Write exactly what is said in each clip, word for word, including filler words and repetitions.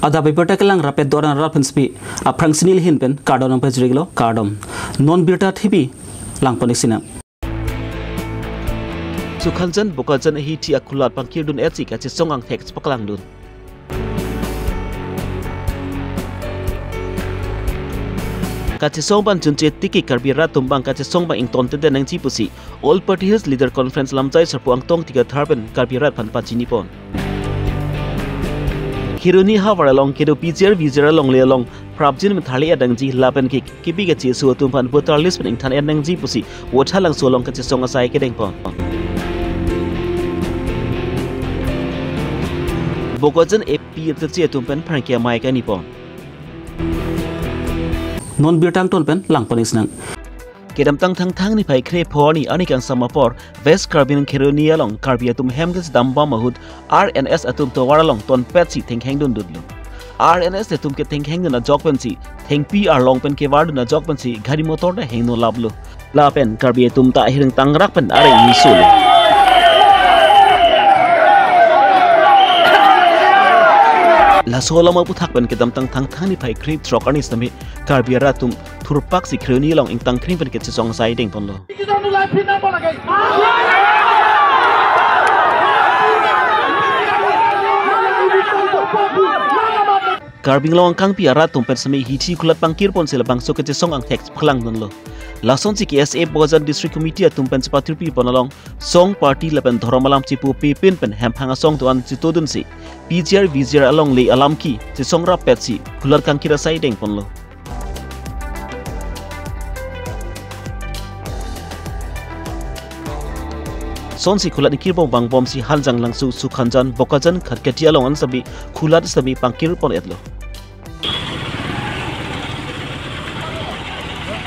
Adap abirta kelang rapet doran rat pensepi aphrang sini lihin pen kardom nangpajirlo, kardom. Non birta thepi langpon-ik sinang. Sukhanjan Bokajan ahithi akulat pangkirdun etsi kachesong angthek paklangdun. Kachesong ban chunche tiki Karbi rat atum bang kachesong bang ington tete nangji pusi All Party Hills Leader Conference lamjai sarpo Angtong Tiga Thar pen Karbi rat aphan pachini pon. Kheroni havar along kedo P G R V G R alongle along prapjin pen tharli et nangji lapen ke kebi kacheso atum aphan voter list pen ingthan et nangji pusi Vote Halangso along kachesong asai kedeng pon. Bokajan A P F C atum pen pherangke amei kani pon. Non birta angton pen langpon-ik sinang. Kedamtang Thangthang niphai kre-pho arni, arni kangsam apor West Karbi Anglong Kheroni along Karbi atum hem kesedam bom ahut R N S atum tovar along tonpetsi thengkheng dundunlo. R N S atum kethengkheng dun ajok pensi thengpi arlong pen kevardun ajok pensi gari motor ta hengno laplo. Lapen Karbi atum ta hiring tangrak pen areng nisul. Laso alam aputhak pen kedamtang Thangthang niphai krethrok arni sitame Karbi arat atum thurpaksi Kheroni along ingtang kring pen kachesong asai dengponlo. Karbi Anglong angkangpi arat atum pen sitame hithi kulat pangkir ponsi labangso kachesong angthek paklangdunlo. Lasonsi K S A Bokajan District Committee atum pen chepatirpi pon along song, party lapen dhorom alam chipupe pin pen hemphang asong do-an chitodunsi P G R V G R alongle alam kachesong rappetsi kulat kangkir asai dengponlo. Sonsi kulat ingkir bom bang bomsi Hanjanglangso, Sukhanjan, Bokajan, Khatkhati along an sitame kulat sitame pangkir pon-etlo.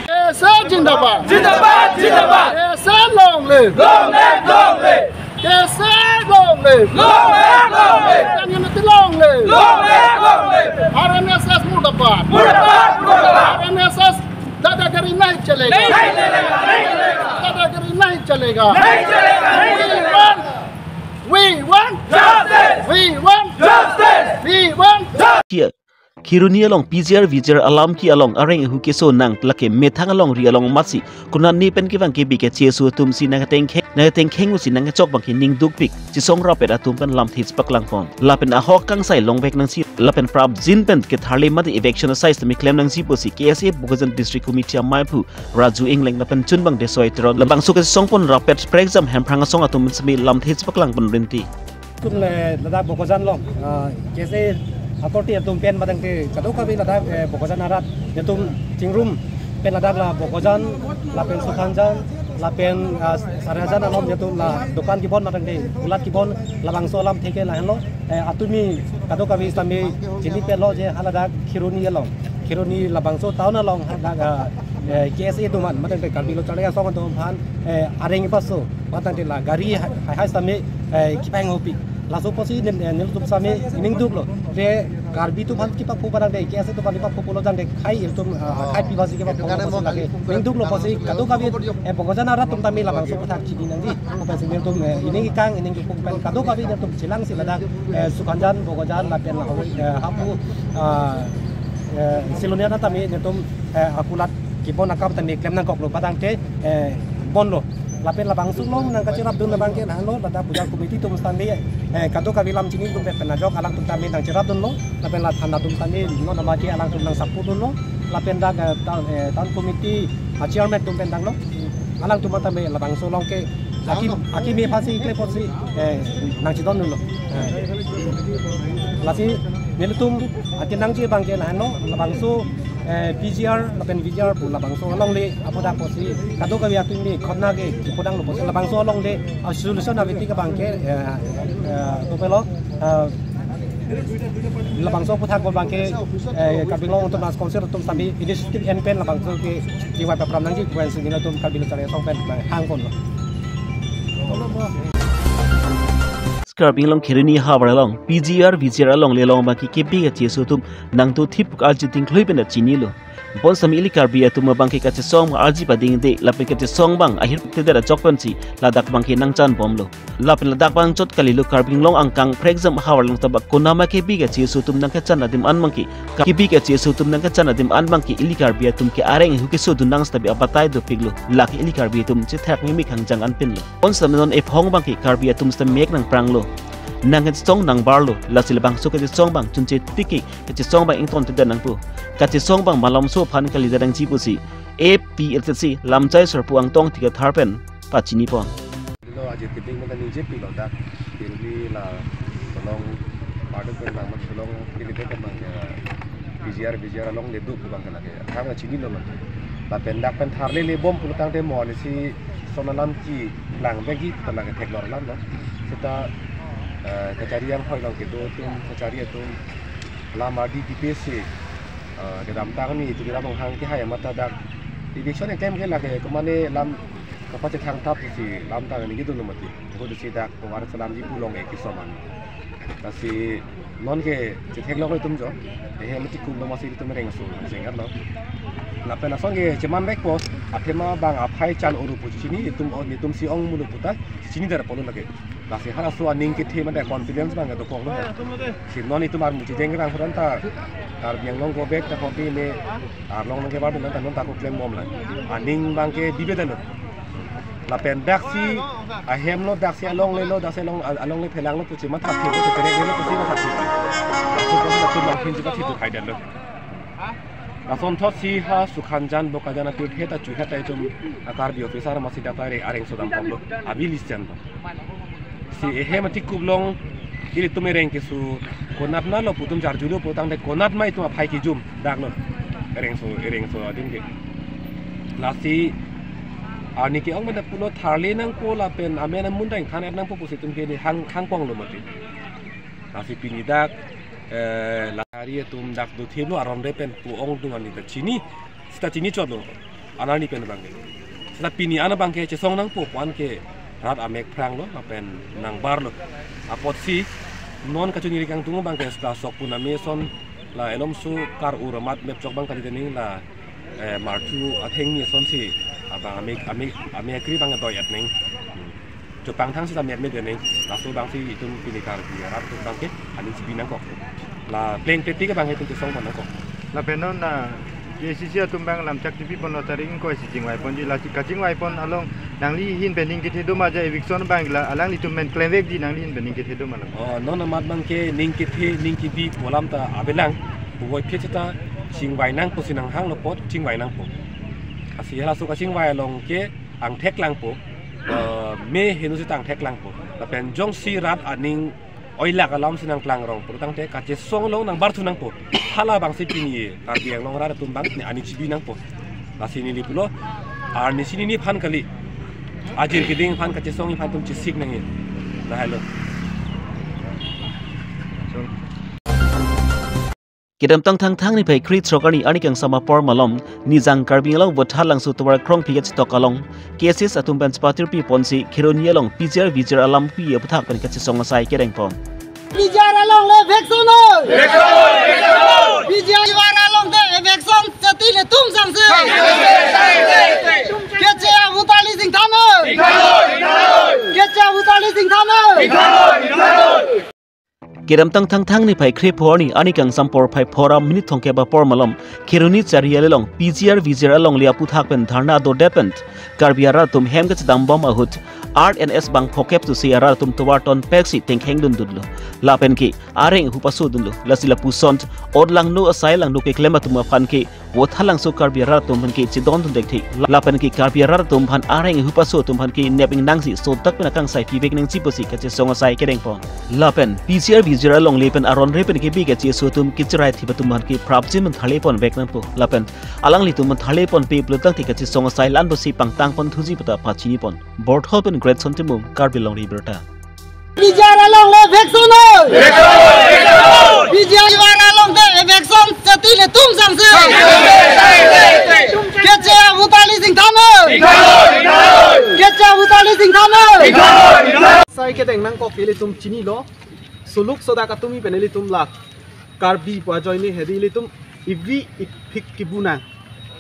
K S A zindabad. Zindabad, zindabad. K S A long live. Long live, long live. K S A long live. Long live, long live. Kisan unity long live. Long live, long live. R N S S murdabad. Murdabad, murdabad. R N S S दादागिरी नहीं चलेगा। नहीं चलेगा, नहीं चलेगा। दादागिरी नहीं चलेगा। नहीं चलेगा, नहीं चलेगा। We want, we want justice. We want, justice. We want justice. Kheroni along P G R V G R alam ke along areng ahu keso nang lake methang alongri along amatsi konatne pen kevang kebi kacheso atumsi nangtengkheng, nangtengkheng pusi nangkechok abangke ning dukpik chesong rappet atum pen lamthe paklang pon. Lapen ahok kangsai longvek nangji lapen prapjin pen ketharle mate eviction asai sitame klem nangji pusi K S A Bokajan District Committee amaiphu Raju Engleng lapen chunbang Desoi Teron labangso kachesong pon rappet prekjam hemprang asong atum sitame lamthe paklang pon rinti. Tum le ladak Bokajan along, ah, K S A authority atum pen matangte kadokave ladak, eh, Bokajan arat netum chingrum pen ladak la Bokajan lapen Sukhanjan lapen, ah, Sarihajan along netum la dukan kebon matangte kulat kebon labangso alamthe ke lahenlo, eh, atumi kadokave sitame chinipetlo je haladak Kheroni along, Kheroni labangso town along hadak, ah, eh, K S A atum an matangte Karbi Lo Charli Asong atum aphan, eh, areng paso matangte la gari hai hai sitame, eh, kipang hopi. Laso apotsi nen, eh, nelitum sitame ning duklo. Je Karbi atum aphan kipaphu padang de, K S A atum aphan kipaphu pulo jang de khai ilitum, ah, khai pi basi kipaphu lo apotsi lake ning duklo apotsi kadokave, eh, Bokajan arat atum tame labangso aputhak chini nangji. Apotsi nelitum, eh, ining ikang ining ikung pen kadokave nelitum chelangsi ladak, eh, Sukhanjan, Bokajan lapen la, eh, hapu, ah, eh, Silonia tame nelitum, eh, akulat kebon akam tame klem nangkoklo, matangte, eh, bonlo. Lapen labangso along nangkacherapdun abangke lahenlo, ladak puja committee atum sitame, eh, kadokave lam chini atum pen ajok alangtum tame nangcherapdunlo, lapen la thana atum tame non abangke alangtum nangsapport dunlo, lapen dak, eh, town, eh, town committee, ah, chairman atum pen danglo, alangtum tame labangso along ke aki, akimi aphansi kle apotsi, eh, nangchedondunlo. Eh, lasi nelitum akenangji abangke lahenlo, labangso, eh, P G R lapen V G R pu labangso alongle aputhak apotsi kadokave atum ni khotna ke kipodanglo apotsi labangso alongle, ah, solution aveti ke abangke, eh, eh, kopilo, eh, labangso aputhak abangke, eh, Karbi Anglong Autonomous Council atum sitame initiative en pen labangso ke chingvai papram nangji pu pensi nelitum Karbi Lo Charli Asong pen hangponlo. Karbi Anglong Kheroni havar along P G R V G R alongle along abangke kebi kacheso atum nangdothip arju tingklui pen chinilo. Bonsitame ili Karbi atum abangke kachesong arji padingde lapen kachesong abang ahirpik tedet ajok pensi ladak abangke nangchan bomlo. Lapen ladak abang chot kalilo, Karbi Anglong angkang phrekjam havar along tabak konatma kebi kacheso atum nangkechan adim an abangke, kebi kacheso atum nangkechan adim an abangke ili Karbi atum ke areng ehu kesodun nang setabi abatai dopiklo. Lake ili Karbi atum chethak mimik hangjang anpinlo. Bonsitame non ephong abangke Karbi atum seta mek nangpranglo, nangkachesong nangbarlo. Lasi labangso kachesong abang chunche tiki kachesong abang ington tedet nangpo. Kachesong abang malomso aphan kalidet nangji pusi A P L C C lamjai sarpo Angtong Tiga Thar pen pachini pon. Lo ajir keding mata ningje pilo dak, Kheroni la tolong, paduk pen bang mat tolong, kiri dek pen bang ya, P G R, P G R along le duk bang kena ke. Kang chinilo man. Lapen dak pen tharle le bom pulo tangte mo ani si son alam kelang begi tala ke theklor alam lo. Seta, eh, kachari anghoi along kedo atum, kachari atum, lam ardi P P C, eh, kedamtang ni itu kedam hang kehai mata dak. Eviction attempt ke lake kemane lam kapachethang thap si lam tang ni gitu lo mati. Ko si dak ko war salam ji pulong e kisoman. Lasi non ke chetheklong itum jo. Ehem ti kum lo masi itum rengso jengkar lo. Lapen ason ke cheman bek po, athema bang aphai chan uru pu chini itum o nitum si ong mulu puta chini dar polo lake. Lasi halaso aning kethe mate confidence bang dokok lo. Si non itum armu chejeng rang huran ta, Karbi Anglong go back ta kopi me arlong nang kebar ta non ta ko klem bom la. Aning abangke dibe dalo. Lapen daksi ahem lo, daksi along le lo, daksi along, along le phelang lo pusi matha thip, pusi pherek lo pusi matha thip. Laso pusi latum bang phin jiba thip tu khai dan lo. Lason thot si ha Sukhanjan Bokajan apirthe ta chuhet ta itum a Karbi officer masi data re areng sodam pom lo. Abi listen to. Si ehem ati kublong ilitum ereng keso konatma lo putum charjulo putang de konatma itum aphai kijum dak lo. Ereng so, ereng so adim ke. Lasi arni ke-ong mane pulo tharle nangpo lapen amen amun dang than et nangpo pusi itum ke ni hang, hang pong lo mati. Lasi pini dak, eh, lari atum dak do thip lo aron re pen pu ong dung ani ta chini. Seta chini chot lo. Anarni pen abangke. Seta pini an abangke chesong nangpo pu an ke rat amek phrang lo, lapen nangbar lo. Apotsi non kachuniri kangtung abangke seta sok puname son la elom su kar ur amat mepchok abang kali tening la, eh, marthu athengni asonsi abang amek, amek, amek kri abang doi at neng. Hmm. Chupang thang seta met met neng. Laso abangsi itum pini Karbi arat atum abangke aning chibi nangkok. La pleng petik abang itum chesong pon nangkok. Lapen non na K A C C atum abang lamchak chibi pon lo taring ko si chingvai ponji, lasi kachingvai pon along nangli ahin pen ning kethe do ma ja eviction abang la alanglitum men klem vekji nangli ahin pen ning kethe do ma lo. Oh, non amat abangke ning kethe ning kebi pu alam ta avelang. Puvoiphit seta chingvai nangpo si nanghang lo apot chingvai nangpo. Lasi halaso kachingvai along ke angthek langpo. Eh, me henu seta angthek langpo. Lapen jongsi rat aning oilak alam si nangklang rong pulotangte kachesong along nangbar thu nangpo. Hala abangsi pini Karbi Anglong arat atum abang ni aning chibi nangpo. Lasi neli pulo arni si nini aphan kali, ajir keding aphan, kachesong aphan itum chesik nangji. Lahelo. Kedamtang Thangthang niphai kre throk arni arni kangsam apor malom Nijang Karbi Anglong Vothatlangso tovar krongphli kachetok along K S S atum pen chepatirpi ponsi Kheroni along P G R V G R alampi aputhak pen kachesong asai kereng pon. P G R along le eviction noi. P G R along te eviction chati le tum sangse. Keche avut ali singthan noi. Keche avut ali singthan noi. Kedamtang Thangthang niphai kre pho arni arni kangsam porphai phongo minit thomkep apor malom Kheroni chariali along P G R V G R alongle aputhak pen dharna dodet pen Karbi arat atum hem kachedam bom ahut R N S bang phokep tusi arat atum tovar tonpeksi tengkheng dundunlo. Lapen ke areng ehu paso dunlo. Lasi lapuson ot langno asai langno keklem atum aphan ke Vothatlangso Karbi arat atum aphan ke chedondun dekthek. Lapen ke Karbi arat atum aphan areng ehu paso atum aphan ke nep ingnangsi sotak pen akangsai pivek nangji pusi kachesong asai kereng pon. Lapen P G R V G R alongle pen aron re pen kebi kacheso atum kecherai thip atum aphan ke prapjin pen tharle pon vek nangpo. Lapen alanglitum aphan tharle ponpe pulotangte kachesong asai la-an pusi pangtang pon thuji puta pachini pon. Borthol pen Great Son Timung, Karbi Longri Abirta. P G R alongle eviction noi. P G R along te eviction chati le tum sangse. Keche avut ali singthan noi. Keche avut ali singthan noi. Sai kedeng nangkok ilitum chinilo. Suluk sodak atum pen ilitum la Karbi pu ajoine hedi ilitum ivi iphik kibu nang.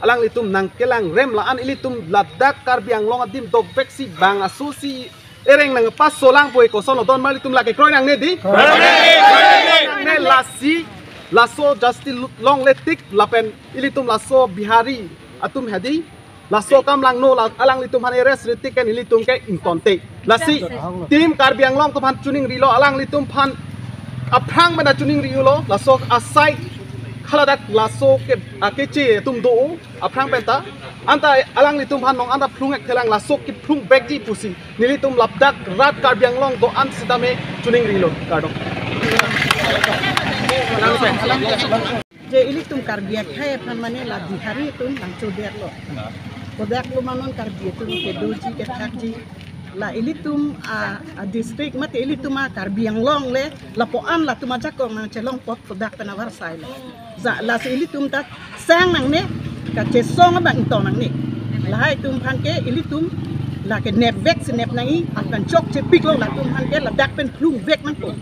alanglitum nangkelang rem la-an ilitum ladak Karbi Anglong adim dopek si bang aso si ereng nangpasolang poi koson odon mar ilitum lake kroi nangne di. Ne lasi laso justice longle tik lapen ilitum laso Bihari atum hedi laso kam langno la alanglitum aphan arrest retik ken ilitum ke ingtonte. Lasi team Karbi Anglong atum aphan chuning rilo alanglitum aphan aphrang mena chuning rilo laso asai haladak laso ke akeche atum do aphrang penta anta alanglitum aphan nong anta phlung ek thelang laso kephlung back ji pusi nelitum ladak rat Karbi Anglong do-an sitame chuning rilo kardom. Je ilitum Karbi akhei aphan mane la Bihari atum nangchodetlo. Kodetlo ma non Karbi atum kedoji kethakji. La ilitum a, a district mate ilitum a Karbi Anglong le lapu-an latum ajakong nangchelong pot kodak pen avarsai le. Ja lasi ilitum ta sang nangne kachesong abang ingtong nangne. Lahai atum aphan ke ilitum lake nepvek si nep nangji aphan chokche piklo latum aphan ke ladak pen phlungvek nangpo.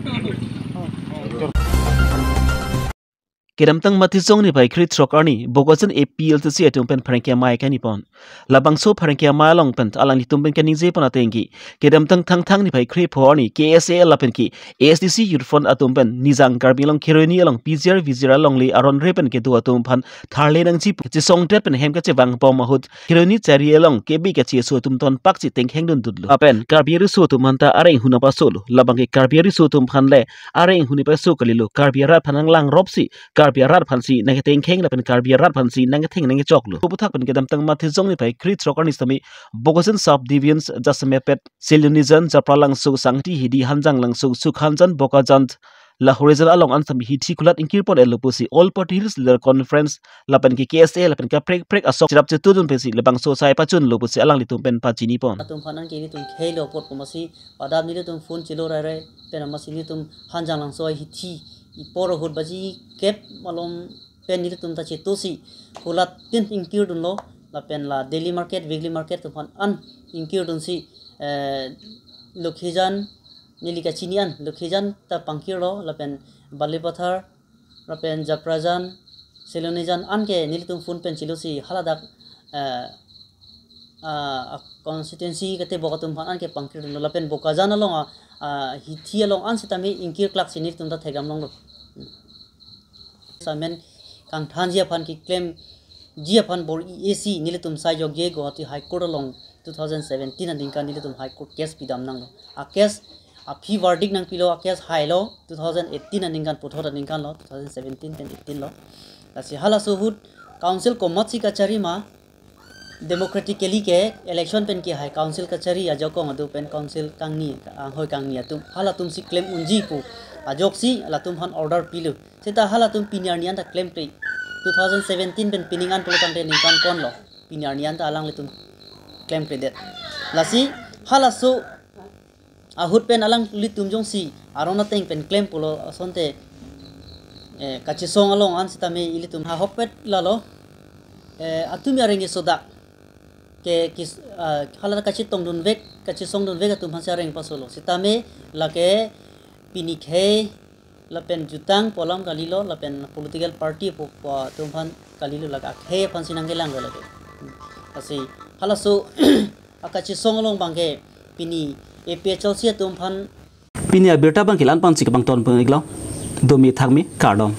Kedamtang Matijong niphai kre-throk arni Bokajan A P L C C atum pen pherangke amei kaningje pon. Labangso pherangke amei along pen alanglitum pen kaningje pon atengke kedamtang Thangthang niphai krepho arni K S A L lapen ke A S D C Youth Front atum pen Nijang Karbi Anglong Kheroni along P G R V G R alongle aron re pen kedo atum aphan tharle nangji pu kachesongdet pen hem kachevang bom ahut Kheroni Chari along kebi kacheso atum ton pak si tengkheng dundutlo. Lapen Karbi ariso atum aphanta areng huna pasolo. Labang ke Karbi ariso atum aphan le areng huni paso kalilo, Karbi arat aphan nanglang rop si Karbi arat aphan si nangketengkheng lapen Karbi arat aphan si nangketheng nangkechoklo. Puthak pen kedamtang Matijong niphai kre-throk arni sitame Bokajan Sub Division jasemepet Silonijan, Japralangso, Sangti Hidi, Hanjanglangso, Sukhanjan, Bokajan, Lahorijan along an sitame hithi kulat ingkir pon-etlo pusi All Party Hills Leader Conference lapen ke K S A lapen kaprek prek asok cherap chetudun pensi labangso asai pachunlo pusi alanglitum pen pachini pon. Atum aphan an ke ilitum khei lo apot komatsi padap nelitum phone chelo rairai pen amatsi nelitum Hanjanglangso hithi ipor ahut baji kep malom pen nelitum ta cheto si kulat tin ingkir dunlo lapen la daily market, weekly market atum aphan an ingkir dunsi, eh, Lokhijan neli kachini an Lokhijan ta pangkirlo lapen Balipathar lapen Japrajan, Silonijan an ke nelitum phone pen chelosi haladak, eh, ah, a constituency katebok atum aphan an ke pangkir dunlo lapen Bokajan along a, ah, hithi along an sitame ingkir klak si nelitum ta thekdam longlo. Samen kangthanji aphan keklemji aphan bor-i esi nelitum sai jokje Guwahati High Court along two thousand seventeen aningkan nelitum High Court case pidam nanglo. A case aphi verdict nangpilo, a case hailo two thousand eighteen aningkan, puthot aningkan lo, two thousand seventeen pen eighteen lo. Lasi halaso ahut council komatsi kachari ma democratically ke election pen kehai council kachari ajakong adu pen council kangni, anghoi kangni atum, halatum si klem unji pu ajoksi latum aphan order pilo. Seta halatum pini arni an ta klemkle. Two thousand seventeen pen pining an pulo tangte ningkan konlo. Pini arni an ta alanglitum klemkledet. Lasi halaso ahut pen alanglitum jongsi aron ateng pen klem pulo asonte, eh, kachesong along an sitame ilitum ahokpet lalo, eh, atum areng kesodak ke kis, ah, hala kachetong dunvek, kachesong dunvek atum aphansi areng pasolo. Sitame lake pini khei lapen jutang pu alam kalilo lapen political party pu, pu atum aphan kalilo, lake akhei aphansi nangkelang lake. Lasi halaso akachesong along abangke pini A P H L C atum aphan. Pini abirta abangke la-an pensi kebang ton pengiklo. Domi thakmi kardom.